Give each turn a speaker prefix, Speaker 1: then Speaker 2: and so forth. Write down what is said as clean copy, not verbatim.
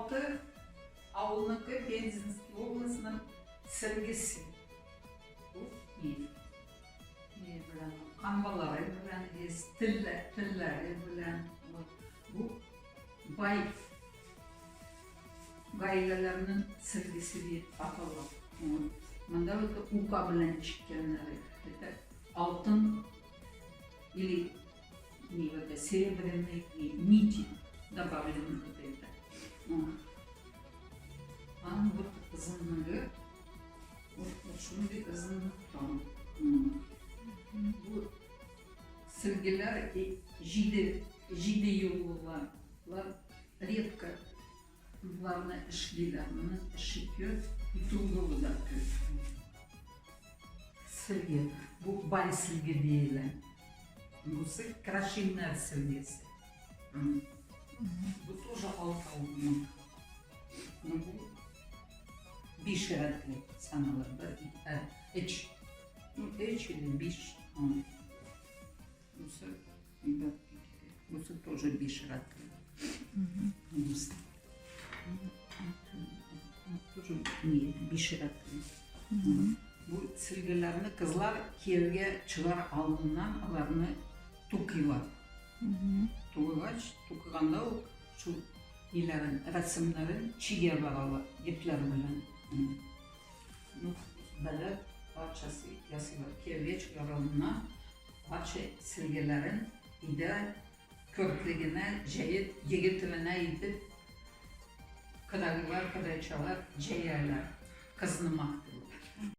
Speaker 1: Алты авылныкы Пензенский областының сөлгесе. Бу ни? Ни белән? Канвалары белән, телләре белән. Бу бай гаиләләрнең сөлгесе дип атала. Монда вот ука белән чиккәннәре. Это алтын или не вот это, серебряные нити добавлены вот это. Аның вот озынлыгы вот шундый озынлыктан. Бу сөлгеләр җиде җиде юллылар. Редко боларны эшлиләр. Моның эше көп, тулылыгы да көп. Сөлге. Бу бай сөлге диелә. Бусы крашиннар сөлгесе. Бу тоже алтауның. Ну, бу биш рәтле санала. Бер, ике, өч. Ну, өч или биш. Бусы, бер, ике. Бусы тоже биш рәтле. Бусы. Тоже не, биш рәтле. Бу сөлгеләрне кызлар кияүгә чыгар алдыннан аларны тукыйлар. Тукыгач, тукыганда ук шул ниләрен, рәсемнәрен чигә баралар епләр белән. Ну, бәлә парчасы ясыйлар. Кияүгә чыгар алдыннан парча сөлгеләрен өйдә көртлегенә җәеп, егет теленә итеп кодагыйлар, кодачалар җәяләр. Кызны мактап.